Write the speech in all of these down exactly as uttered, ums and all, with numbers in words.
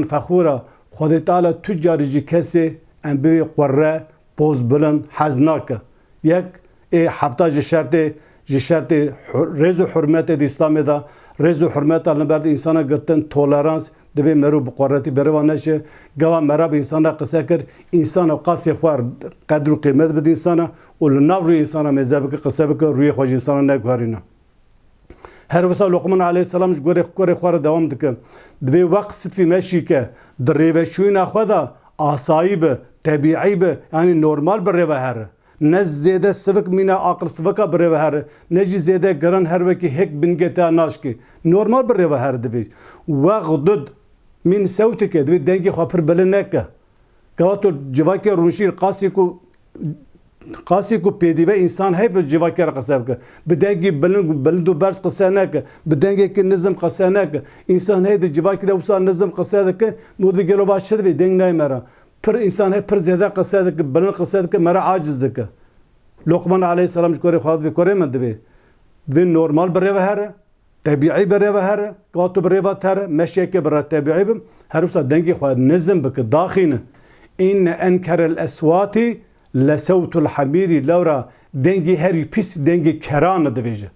fexûra, Xwedê Teala tu carî ji kesê em bivê qurre, poz bilind, hez nake. Yek, ê hefta ji şertê, ji şertê hur-, rêz û hurmetê di Îslamê de, rêz û hurmeta li ber di însana girtin, tolerans, divê mero bi quretî berê ve neçe. Gava mera bi însana qise kir, însana qasê xwe qedr û qîmet bide însana û li nav rûyê însana mêze bike, qise bike, rûyê xwe ji însana neguherîne. Her wisa Luqman aleyhisselam ji gorê, gorê xwe re dewam dike. Divê wext sifî meşî ke di rêveçûyîna xwe de asayî be, tebîî be, yanî normal bi rê ve here. Ne zêde sivik mîna aqil sivika bi rê ve here, ne jî zêde giran her wekî hêk bingê te naşkê. Normal bi rê ve here divê. Wexdud min sewtike, divê dengê xwe pir bilind neke. Gava tu civakê rûniştî qasî ku, qasî ku pêdîve însan heye bi civakê re qise bike. Bi dengî bilind, bilind û berz qise neke. Bi dengekî nizm qise neke. Însan heye di civakî de wisa nizm qise dike, mû di gelo va çi divê, deng nayê me re. Pir însan heye pir zêde qise dike, bilind qise dike, me re aciz dike. Luqman aleyhisselam ji korê xwe divê, korê min divê. Divê normal bi rê ve here. Tebîî bi rê ve here, ka tu bi rê ve tere, meşeke bi re tebîî bi, her wisa dengê xwe nizm bike, daxîne. Înne enkerel eswatî lesewtul hamîrî, lewra dengê herî pîs dengê keran e divêje.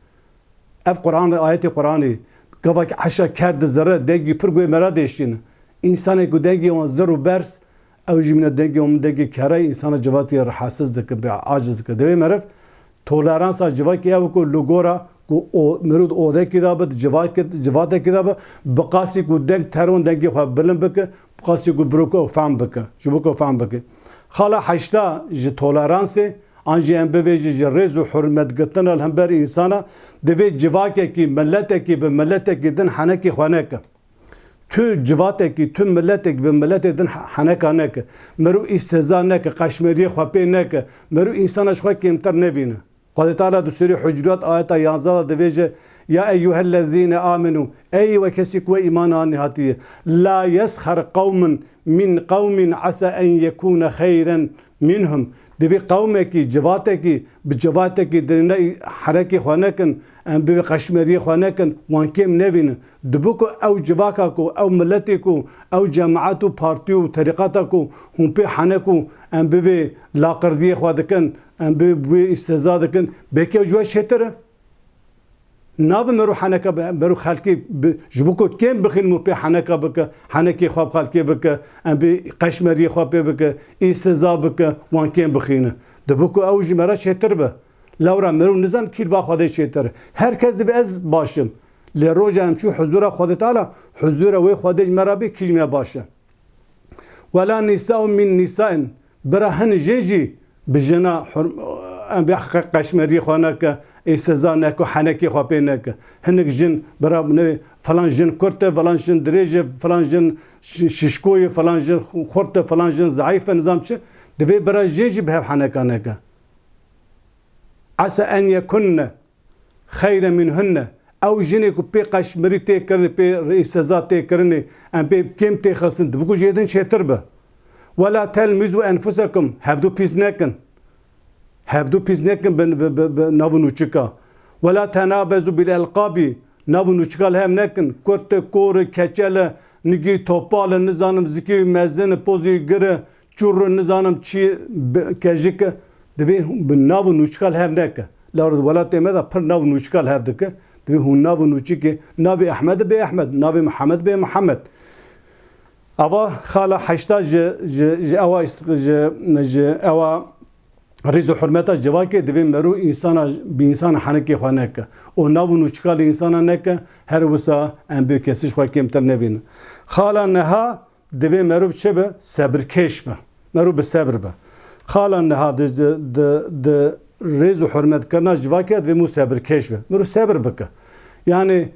Ev Quran, ayetê Quranê, gava ki eşa ker dizire, dengê pir guhê me re dêşîne. Însanê ku dengê wan zir û berz, ew jî mîna dengê wan dengê kera ye, însana civatê rahatsiz dike, bi aciz dike. Divê meriv toleransa civakê ew ku li gora ku o, mirov di odekî de be, di civakê, civatekî de be, bi qasî ku deng teron dengê xwe bilind bike, bi qasî ku biro ku ew fehm bike, ji bo ku ew fehm bike. Xala heşta ji toleransê, an jî em bivêjin ji rêz û hurmetgirtina li hember însana, divê civakekî, miletekî bi miletekî din henekî xwe neke. Tu civatekî, tu miletekî bi miletê din he-, heneka neke. Meriv îstihza neke, qeşmeriyê xwe pê neke. Meriv însana ji xwe kêmtir nevîne. Xwedê Teala di Sûrê Hucurat ayeta yanzdeh de divêje, "Ya eyyuhellezîne amenû", ey we kesî ku we îman anî hatiye, "La yesxer qewmun min qewmin esa en yekûne xeyren minhum." Divê qewmekî, civatekî, bi civatekî dirêne herekê xwe nekin, em bivê qeşmeriyê xwe nekin, wan kêm nevînin. Dibu ku ew civaka ku, ew miletê ku, ew cemaet û partî û terîqata ku hûn pê henek û em bivê laqirdiyê xwe dikin, em bi, bi îstihza dikin, belkî ew ji we çêtir e. Nabe mero heneka bi, mero xelkê bi, ji bo ku kêm bixîn û pê heneka bike, henekê xwe bi xelkê bike, em bi qeşmeriyê xwe pê bike, îstihza bike, wan kêm bixîne. Dibu ku ew ji me re çêtir be. Lewra mero nizan kî li ba Xwedê çêtir. Her kes dibe ez baş im. Lê roja em çû huzura Xwedê Teala, huzura wê Xwedê ji me re bê kî ji me baş e. Wela nîsaun min nîsain. Bira hin jin jî bi jina hurm-, em bê qe-, qeşmeriyê xwe neke, îstihza neke, henekê xwe pê neke. Hinek jin bira ne, falan jin kurt e, falan jin dirêj e, falan jin şi-, şişko ye, falan jin xurt e, falan jin zeîf e, nizam çi. Divê bira jê jî bi hev heneka neke. Esa en yekunne xeyre minhunne. Ew jinê ku pê qeşmirî tê kirinê, pê îstihza tê kirinê, em pê kêm tê xistin, dibe ku jê din çêtir be. Wela telmîzu enfusekum, hevdu pîs nekin. Hevdu pîs nekin bi, bi, bi, bi nav û nûçika. Wela tenabezu bil elqabî, nav û nûçika li hev nekin. Kurt e, kor e, keçel e, nigî topal e, nizanim zikî mezin e, pozî gir e, çûr e, nizanim çi be-, kejik e, divê hûn bi nav û nûçika li hev neke. Lewra di welatê me de pir nav û nûçika li hev dike. Divê hûn nav û nûçikê, navê Ehmed bê Ehmed, navê Mihemed bê Mihemed. Ava xala heşta ji, ji, ji ewa îst-, ji, ji ewa rêz û hurmeta civakê divê mero însana, bi însana henekê xwe neke. Û nav û nûçika li însana neke, her wisa em bê kesî ji xwe kêmtir nevînin. Xala neha, Divê meriv çi be? Sebirkêş be. Meriv bi sebir be. Xala niha di, di, di, di rêz û hurmetkirina civakê de divê meriv sebirkêş be. Meriv sebir bike. Yanî,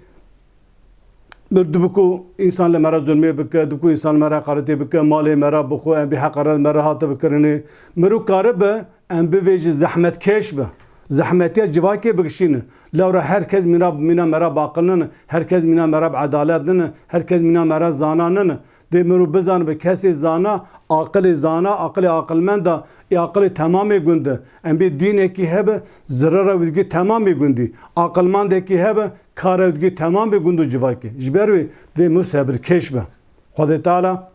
meriv dibe ku însan li me re zulmê bike, dibe ku însan li me re heqaretê bike, malê me re bixwe, em bê heqaret me re hate bikirinê. Meriv karibe, em bivêjin zehmetkêş be. Zehmetiya civakê bikişîne. Lewra her kes mîna, mîna me re bi aqil nine, her kes mîna me re bi edalet nine, her kes mîna me re zana nine. Dê mirov bizanibe, kesê zana, aqilê zana, aqilê aqilmend a, ê aqilê temamê gund e. Em bê dînekî hebe, zirera wî digî temamê gundî. Aqilmandekî hebe, kara wî digî temamê gund û civakê. Ji ber wê divê mirov sebirkêş be. Xwedê Teala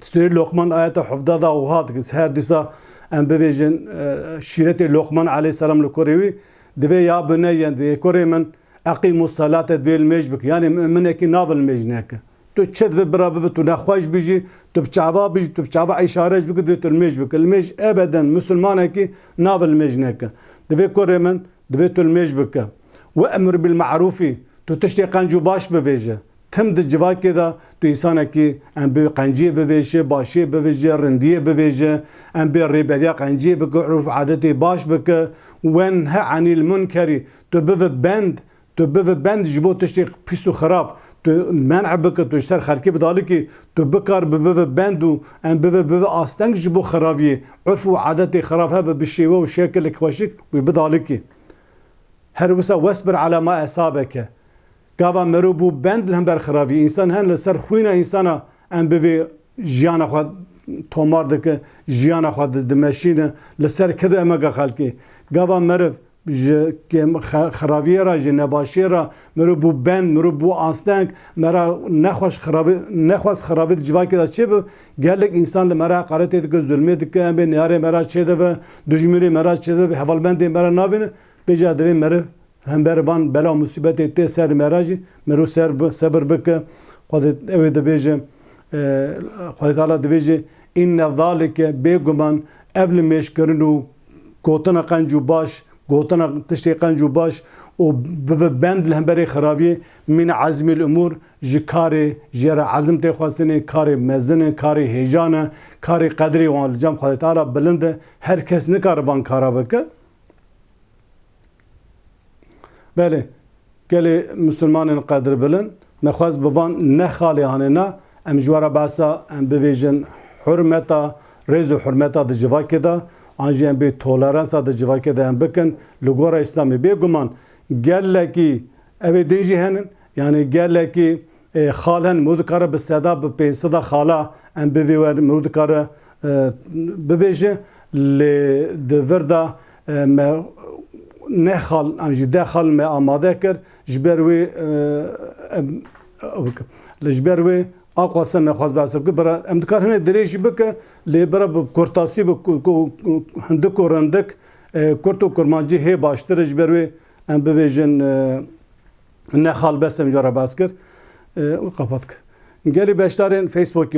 Sûrê Loqman ayeta hevdeh da wiha dike, her dîsa em bibêjin, e, şîretê Loqman aleyhisselam li kurê wî, divê ya buneyyen, divê kurê min, eqîmus salate, divê limêj bike. Yanî muminekî navê limêj neke. Tu çi divê bira bibe, tu nexweş bijî, tu bi çava bijî, tu bi çava îşare jî bike, divê tu limêj bike. Limêj ebeden musulmanekî navê limêj neke. Divê kurê min, divê tu limêj bike. Ve emr bil ma'rûfî, tu tiştê qenc û baş bivêje. Tim di civakê de tu însanekî em bi qenciyê bivêje, başiyê bivêje, rindiyê bivêje, em bê rêberiya qenciyê bike, urf adetê baş bike. Wenhe anîl munkerî, tu bive bend, tu bive bend ji bo tiştê pîs û xirab, tu men'e bike, tu ji ser xelkê bidalikî, tu bikar bi bive bend û em bive bive asteng ji bo xiraviyê, urf û adetê xirab hebe bi şêwe û şekilek xweşik wî bidalikî. Her wisa wesbir ala ma esabeke. Gava mero bû bend li hember xiraviyê. Însan hen li ser xwîna însana em bivê jiyana xwe tomar dike, jiyana xwe di-, dimeşîne, li ser ked û emega xelkê. Gava meriv ji kêm-, xe-, xiraviyê re, ji nebaşiyê re, mero bû bend, mero bû asteng, mera nexweş xiravi-, nexwest xiravî di civakê de çêbe, gelek însan li mera heqaretê dike, zulmê dike, em bê neyarê mera çêdibe, dijminê mera çêdibe, hevalbendê mera navîne. Vêca divê meriv hember van bela û musîbetê tê ser me re jî meriv ser bi, sebir bike. Xwedê ew ê dibêje, e, Xwedê Teala dibêje, "Înne zalike", bêguman ev limêjkirin û gotina qenc û baş, gotina tiştê qenc û baş û bive bend li hemberê xiraviyê, "min ezmil umûr", ji karê jê re ezm tê xwestinê, karê mezin e, karê hêjan e, karê qedrê wan li cem Xwedê Teala bilind e. Her kes nikare van kara bike. Belê, gelê misilmanên qedirbilind, me xwest bi van ne xalê hanêna, em ji we re behsa, em bivêjin hurmeta, rêz û hurmeta di civakê de, an jî em bê toleransa di civakê de em bikin, li gora Îslamê. Bêguman, gelekî, ev ê din jî henin, yanî gelekî, e, xal hen, mirov dikare bi seda, bi pênc seda xala em bi vê wer mirov dikare, e, bibêje, lê di vir de, e, me neh xal, em jî deh xal me amade kir, ji ber wê, e, em, li ji ber wê a qase me xwest behs bike, bira, em dikar hinek dirêj jî bike, lê bira bi kurtasî, bi ku, ku, ku, hindik û rindik, e, kurt û kurmancî hê baştir e, ji ber wê em bibêjin, e, ne xal bes em cara behs kir, e, û qapat kir. Gelî beşdarên Facebookê